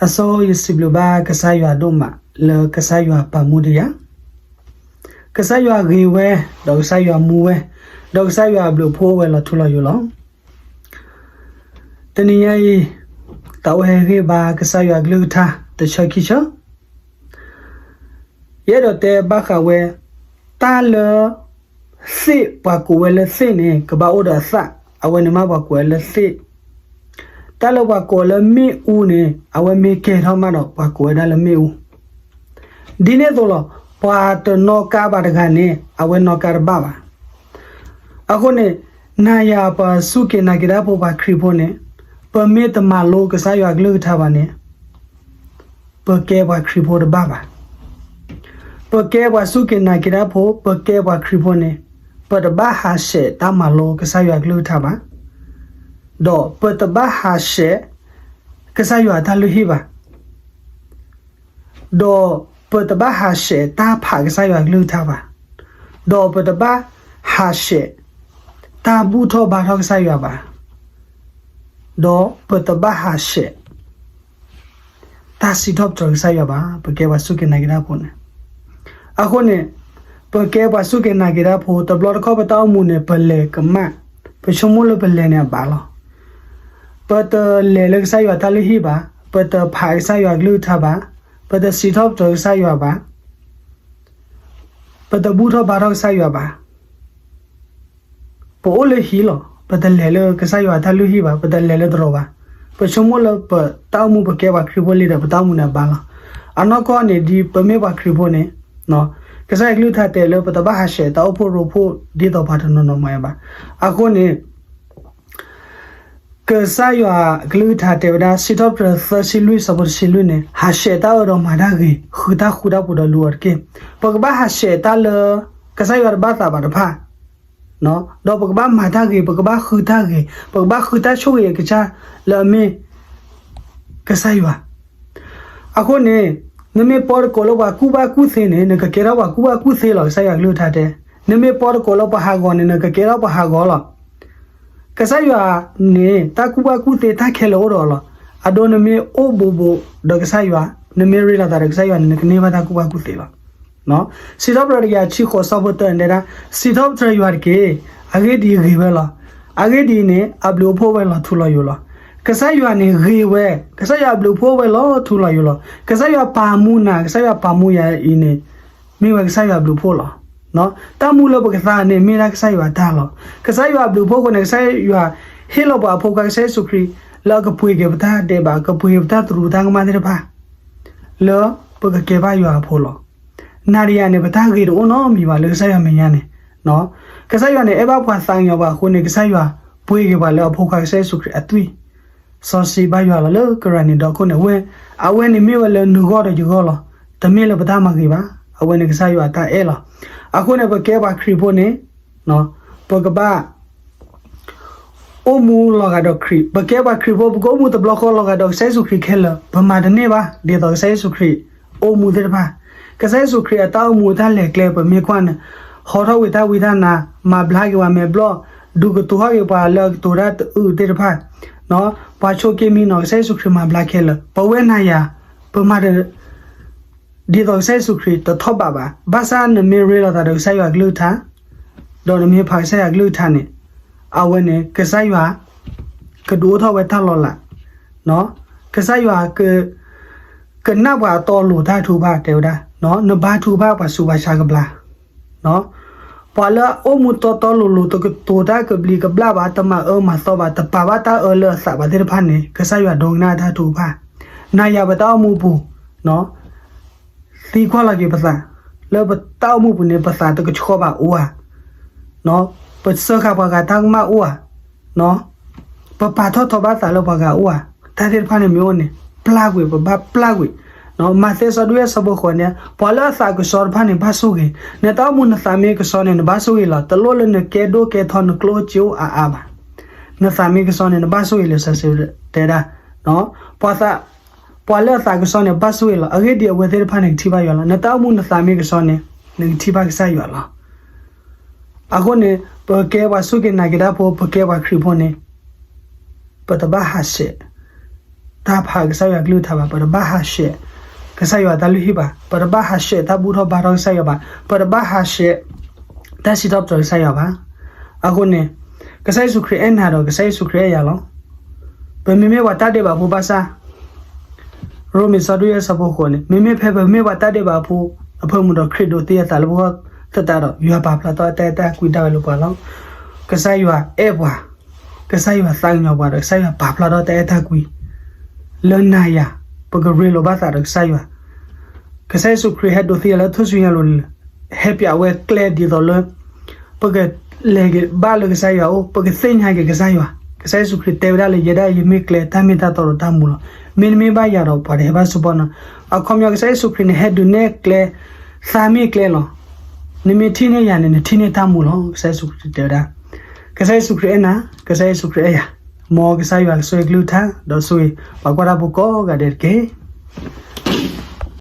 အဆိ ယစံးဘျုးဘၣ်ကစၢ်ယွၤဒိၣ်မး လၢကစၢ်ယွၤပာ်မူဒံးယၤ, ကစၢ်ယွၤဂ့ၤဝဲ, ဒီးကစၢ်ယွၤမူဝဲ, ဒီးကစၢ်ယွၤအဘျုးအဖှိၣ်အိၣ်ဝဲလီၤထူလီၤယိာ်လီၤ. တနံၤညါအံၤ, တၢ်အိၣ်ဟဲဂ့ၢ်ဘါကစၢ်ယွၤကလုၢ်ကထါတဆၢခံဆၢ, ယအဲၣ်ဒိးတဲဘၣ်ဃးဝဲ, တၢ်လၢ သ့ၣ် ပှၤကိးဝဲလၢသ့ၣ်န့ၣ် ကဘၣ်အိၣ်ဒီးအသၣ်, အဝဲန့ၣ်မ့ၢ်ပှၤကိးဝဲလၢသ့ၣ်. တၢ်လၢပှၤကိးလၢမ့ၣ်အူန့ၣ် အဝဲမ့ၢ်ကဲထီၣ်မးဒီး ပှၤကိးဝဲဒၣ်လၢမ့ၣ်အူ. ဒ်န့ၣ်အသိးလီၤ, ပှၤတနီၣ်ကါဘၣ်တဂၤန့ၣ် အဝဲနီၣ်ကါတဘၣ်ဘၣ်. အဃိန့ၣ်, နၤယၤပှၤစူၢ်က့ၤနာ်က့ၤတၢ်ဖိ ပှၤခရံာ်ဖိန့ၣ်, ပမ့ၢ်တမၤလိကစၢ်ယွၤကလုၢ်ကထါဘၣ်န့ၣ် ပကဲပှၤခရံာ်ဖိတဘၣ်ဘၣ်. ပကဲပှၤစူၢ်က့ၤနာ်က့ၤတၢ်ဖိ, ပကဲပှၤခရံာ်ဖိန့ၣ်, ပတဘၣ်ဟးဆှဲးတၢ်မၤလိကစၢ်ယွၤကလုၢ်ကထါဘၣ်, ဒီးပတဘၣ်ဟးဆှဲး ကစၢ်ယွၤတၢ်လုၢ်ဟံၣ်ဘၣ်, ဒီးပတဘၣ်ဟးဆှဲးတၢ်ဖးကစၢ်ယွၤကလုၢ်ကထါဘၣ်, ဒီးပတဘၣ်ဟးဆှဲး တၢ်ဘူၣ်ထီၣ်ဘါထီၣ်ကစၢ်ယွၤဘၣ်, ဒီးပတဘၣ်ဟးဆှဲး တၢ်စံးထီၣ်ပတြၢၤကစၢ်ယွၤဘၣ်, ပကဲပှၤစူၢ်က့ၤနာ်က့ၤတၢ်ဖိန့ၣ်. အဃိန့ၣ်, ပကဲပှၤစူၢ်က့ၤနာ်က့ၤတၢ်ဖိ တဘျီတခီၣ်ပတၢ်အိၣ်မူန့ၣ် ပလဲၤကမၣ်, ပဆိကမိၣ်လၢပလဲၤန့ၣ်အဘၣ်လီၤ. ပတလဲၤလၢကစၢ်ယွၤတၢ်လုၢ်ဟံၣ်ဘၣ်, ပတဖးကစၢ်ယွၤကလုၢ်ကထါဘၣ်, ပတစံးထီၣ်ပတြၢၤကစၢ်ယွၤဘၣ်, ပတဘူၣ်ထီၣ်ဘါထီၣ်ကစၢ်ယွၤဘၣ်. ပအိၣ်လၢဟံၣ်လီၤ, ပတလဲၤလၢကစၢ်ယွၤတၢ်လုၢ်ဟံၣ်ဘၣ်, ပတလဲၤလၢတရီၤဘၣ်. ပဆိကမိၣ်လၢပတၢ်အိၣ်မူ ပကဲပှၤခရံာ်ဖိလံဒီး ပတၢ်အိၣ်မူန့ၣ်အဘၣ်လီၤ. အနီၢ်ကီၢ်န့ၣ် ဒ်ပမ့ၢ်ပှၤခရံာ်ဖိန့ၣ်, ကစၢ်ယွၤကလုၢ်ကထါတဲလၢပတဘၣ်ဟးဆှဲးတၢ်အိၣ်ဖှိၣ်ရိဖှိၣ်ဒ်သိးပှၤတနီၤနီၤမၤဘၣ်. အဃိန့ၣ် ကစၢ်ယွၤကလုၢ်ကထါတဲဝဲဒၣ် စံးထီၣ်ပတြၢၤသၢဆံလွံၢ်ဆၢဖိတဆံလွံၢ်န့ၣ်, ဟးဆှဲးတၢ်အၢဒီးမၤတၢ်ဂ့ၤ, ဃုတၢ်ဃူတၢ်ဖိးဒီးလူၤအီၤတက့ၢ်. ပကဘၣ်ဟးဆှဲးတၢ်လၢ ကစၢ်ယွၤတဘၣ်သးဘၣ်တဖၣ်, ဒီးပကဘၣ်မၤတၢ်ဂ့ၤ, ပကဘၣ်ဃုတၢ်ဂ့ၤ, ပကဘၣ်ဃုတၢ်ဆိၣ်ဂ့ၤအကစၢ်လၢအမ့ၢ် ကစၢ်ယွၤ. အဃိန့ၣ်, နမ့ၢ်ပီတကိးလၢပှၤကူၣ်ဘၣ်ကူၣ်သ့န့ၣ် နကကဲထီၣ်ပှၤကူၣ်ဘၣ်ကူၣ်သ့လီၤ. ကစၢ်ယွၤကလုၢ်ကထါတဲ, နမ့ၢ်ပီတကိးလၢပှၤဟးဂီၤန့ၣ် နကကဲထီၣ်ပှၤဟးဂီၤလီၤ. ကစၢ်ယွၤန့ၣ် တၢ်ကူၣ်ဘၣ်ကူၣ်သ့တၢ်ခဲလၢာ်အိၣ်ဒီးအီၤလီၤ. အဒိနမ့ၢ်အိၣ်ဘူးဘူးဒီးကစၢ်ယွၤ, နမ့ၢ်ရ့လိာ်သးဒီးကစၢ်ယွၤန့ၣ် နကန့ၢ်ဘၣ်တၢ်ကူၣ်ဘၣ်ကူၣ်သ့လီၤ. စံးထီၣ်ပတြၢၤတကယၤခံဃိးဆၢဖိတၢန့ၣ်တဲဒၣ်, စံးထီၣ်ပတြၢၤယွၤတက့ၢ်, အဂ့ၢ်ဒ်အံၤဂ့ၤဝဲလီၤ. အဂ့ၢ်ဒ်အံၤန့ၣ် အဘျုးအဖှိၣ်ဝဲလီၤထူလီၤယိာ်လီၤ. ကစၢ်ယွၤန့ၣ်ဂ့ၤဝဲ, ကစၢ်ယွၤအဘျုးအဖှိၣ်ဝဲလီၤထူလီၤယိာ်လီၤ. ကစၢ်ယွၤပာ်မူနၤ, ကစၢ်ယွၤပာ်မူယၤအံၤန့ၣ် မ့ၢ်ဝဲကစၢ်ယွၤအဘျုးအဖှိၣ်လီၤ. တၢ်မူလၢပကသါန့ၣ် မ့ၢ်ဒၣ်ကစၢ်ယွၤတၢ်လီၤ. ကစၢ်ယွၤအဘျုးအဖှိၣ်အဃိန့ၣ် ကစၢ်ယွၤဟ့ၣ်လီၤပှၤအဖိခွါကစၢ်ယ့ၣ်ၡူးခရံာ် လၢအကပှ့ၤက့ၤပတၢ်ဒဲးဘး, ကပှ့ၤက့ၤပတၢ်သရူးတၢ်ကမၣ်သ့ၣ်တဖၣ် လၢပကကဲဘၣ်ယွၤအဖိလီၤ. နၤဒီးယၤန့ၣ် ပတၢ်ဂ့ၤတအိၣ်နီတမံၤဘၣ်လၢကစၢ်ယွၤမဲာ်ညါန့ၣ်. ကစၢ်ယွၤန့ၣ် အဲၣ်ဘၣ်ပှၤသးကညီၤဘၣ်အဃိန့ၣ် ကစၢ်ယွၤပှ့ၤက့ၤပှၤလၢအဖိခွါကစၢ်ယ့ၣ်ၡူးခရံာ်အသွံၣ် စီဆှံဘါယွၤလီၤလၢကရၤနံၤဒီခိၣ်န့ၣ် အဝဲ, အဝဲန့ၣ်မ့ၢ်ဝဲလၢနဂီၢ်ဒီးယဂီၢ်လီၤ. တမ့ၢ်လၢပတၢ်မၤဂ့ၤဘၣ်. အဝဲန့ၣ်ကစၢ်ယွၤအတၢ်အဲၣ်လီၤ. အဃိန့ၣ် ပကဲပှၤခရံာ်ဖိန့ၣ် ပကဘၣ် အိၣ်မူလီၤဂာ်ဒီးခရံာ်, ပကဲပှၤခရံာ်ဖိ ပကအိၣ်မူတဘျီဃီလီၤဂာ်ဒီးကစၢ်ယ့ၣ်ၡူးခရံာ်ခဲလၢာ်, ပမၤတန့ၢ်ဘၣ် ဒ်သိးကစၢ်ယ့ၣ်ၡူးခရံာ်အိၣ်မူသ့ၣ်တဖၣ်. ကစၢ်ယ့ၣ်ၡူးခရံာ်အတၢ်အိၣ်မူအတၢ်လဲၤကျဲ ပမ့ၢ်ကွၢ်န့ၣ်, ဟီထီၣ်ဝံၤတၢ်ဝံတၢ်နါ, မၤဘျါက့ၤပှၤမဲာ်ဘျီၣ်, ဒုးကတိၤထီၣ်က့ၤပှၤလၢအကတိၤတၢ်တအုၣ်သ့ၣ်တဖၣ်, ပှၤဆိးက့မံနီၤ ကစၢ်ယ့ၣ်ၡူးခရံာ်မၤဘျါခဲလၢာ်. ပဝဲနၤယၤ, ပမၤတ ဒ်သိးကစၢ်ယ့ၣ်ၡူးခရံာ်တထီၣ်ဘးဘၣ်. ဘၣ်ဆၣ်နမ့ၢ်ရ့လိာ်သးဒီးကစၢ်ယွၤကလုၢ်ကထါ, ဒီးနမ့ၢ်ဖးကစၢ်ယွၤကလုၢ်ကထါန့ၣ်, အဝဲန့ၣ် ကစၢ်ယွၤ ကဒုးအိၣ်ထီၣ်ဝဲတၢ်လီၤလး, ကစၢ်ယွၤ ကနၣ်ပှၤအတီအလိၤတၢ်ထုကဖၣ် တဲဝဲဒၣ်, နဘါထုကဖၣ်ပှၤဆူးပှၤဆါကဘျါ ပှၤလၢအအိၣ်မူတီတီလိၤလိၤ တကတိၤတၢ်ကဘျံးကဘျၣ်ဘၣ်, တမၤအၢမၤသီဘၣ်, တပာ်ဘၣ်တၢ်အၢလၢအသးဘၣ်သ့ၣ်တဖၣ်န့ၣ် ကစၢ်ယွၤဒိကနၣ်တၢ်ထုကဖၣ်. နၤယၤပတၢ်အိၣ်မူပူၤ, သံကွၢ်လီၤက့ၤပသး, လၢပတၢ်အိၣ်မူပူၤန့ၣ် ပသးတကဆှီဘၣ်အိၣ်ဧါ, ပစၢဃာ်ပှၤဂၤတၢ်ကမၣ်အိၣ်ဧါ, ပပာ်ထီၣ်ထီဘၣ်သးလၢပှၤဂၤအိၣ်ဧါ, တၢ်သ့ၣ်တဖၣ်န့ၣ်မ့ၢ်အိၣ်န့ၣ် ပျၢ်ကွံာ်, ပဘၣ်ပျၢ်ကွံာ်. မးသဲ ဆၢဒိၣ်ယဲၢ် ဆၢဖိဃိးန့ၣ်, ပှၤလၢအသးကဆှီတဖၣ်န့ၣ် ဘၣ်ဆိၣ်ဂ့ၤ, နတၢ်အိၣ်မူနသးမ့ၢ်ကဆှီန့ၣ် နဘၣ်ဆိၣ်ဂ့ၤလီၤ. တလိၣ်လၢနကဲဒိၣ်ကဲထီ နကျိၣ်အိၣ်စ့အိၣ်အါအါဘၣ်. နသးမ့ၢ်ကဆှီန့ၣ် နဘၣ်ဆိၣ်ဂ့ၤလၢ စီဆှံတဲဒၣ်, ပှၤသး, ပှၤလၢအသးကဆှီန့ၣ် ဘၣ်ဆိၣ်ဂ့ၤလီၤ. အဂ့ၢ်ဒ်အံၤ အဝဲသ့ၣ်တဖၣ်န့ၣ် ကထံၣ်ဘၣ်ယွၤလီၤ. နတၢ်အိၣ်မူနသးမ့ၢ်ကဆှီန့ၣ် နကထံၣ်ဘၣ်ကစၢ်ယွၤလီၤ. အဃိန့ၣ် ပကဲပှၤစူၢ်က့ၤနာ်က့ၤတၢ်ဖိ, ပကဲပှၤခရံာ်ဖိန့ၣ်, ပတဘၣ်ဟးဆှဲး တၢ်ဖးကစၢ်ယွၤကလုၢ်ကထါဘၣ်, ပတဘၣ်ဟးဆှဲး ကစၢ်ယွၤတၢ်လုၢ်ဟံၣ်ဘၣ်, ပတဘၣ်ဟးဆှဲးတၢ်ဘူၣ်ထီၣ်ဘါထီၣ်ကစၢ်ယွၤဘၣ်, ပတဘၣ်ဟးဆှဲး တၢ်စံးထီၣ်ပတြၢၤကစၢ်ယွၤဘၣ်. အဃိန့ၣ် ကစၢ်ယ့ၣ်ၡူးခရံာ်အဲၣ်နၤဒီး ကစၢ်ယ့ၣ်ၡူးခရံာ်အဲၣ်ယၤလီၤ. ပမ့မ့ၢ်ပှၤတၢ်ဒဲးဘးဖိဘၣ်ဆၣ် ရိမ့ၤဆၢဒိၣ်ယဲၢ်ဆၢဖိဃိးန့ၣ် မ့မ့ၢ်ဖဲပမ့ၢ်ပှၤတၢ်ဒဲးဘးဖိ အဖၢမုၢ်ဒီး ခရံာ်ဒိးသံအသးလၢပဂီၢ်သတးဒီး ယွၤပာ်ဖျါထီၣ်တၢ်အဲၣ်တၢ်ကွံဒၣ်ဝဲလၢပှၤလီၤ. ကစၢ်ယွၤအဲၣ်ပှၤ, ကစၢ်ယွၤသးကညီၤပှၤဒီး ကစၢ်ယွၤပာ်ဖျါထီၣ်တၢ်အဲၣ်တၢ်ကွံ လၢနၤယၤ, ပကရ့လိာ်ဘၣ်သးဒီးကစၢ်ယွၤ. ကစၢ်ယ့ၣ်ၡူးခရံာ်ဟဲဒိးသံအီၤလၢထူၣ်စုညါလိၤန့ၣ် ဟဲပၠးဝဲကျဲဒ်သိးလၢ ပကလဲၤက့ၤဘၣ်လၢကစၢ်ယွၤအအိၣ်, ပကသ့ၣ်ညါက့ၤကစၢ်ယွၤ. ကစၢ်ယ့ၣ်ၡူးခရံာ်တဲဝဲဒၣ်လၢ ယဲဒၣ်ယမ့ၢ်ကျဲ တၢ်မ့ၢ်တၢ်တီဒီးတၢ်မူလီၤ. မ့တမ့ၢ်ဘၣ်ယၤဒီး ပှၤတဟဲဘၣ်ဆူပီၢ်နီၤ. အခီပညီ ကစၢ်ယ့ၣ်ၡူးခရံာ်န့ၣ် ဟဲဒုးနဲၣ်ကျဲ သးမ့ၢ်ကျဲလီၤ. နမ့ၢ်ထံၣ်န့ၢ်ယၤန့ၣ် နထံၣ်န့ၢ်တၢ်မူလီၤ. ကစၢ်ယ့ၣ်ၡူးခရံာ်တဲဝဲဒၣ်. ကစၢ်ယ့ၣ်ၡူးခရံာ်အဲၣ်နၤ, ကစၢ်ယ့ၣ်ၡူးခရံာ်အဲၣ်ယၤ. မ်ကစၢ်ယွၤကဆိၣ်ဂ့ၤကလုၢ်ကထါ ဒီးဆိၣ်ဂ့ၤ ပှၤကွၢ်တၢ်ဖိကိးဂၤဒဲးတက့ၢ်.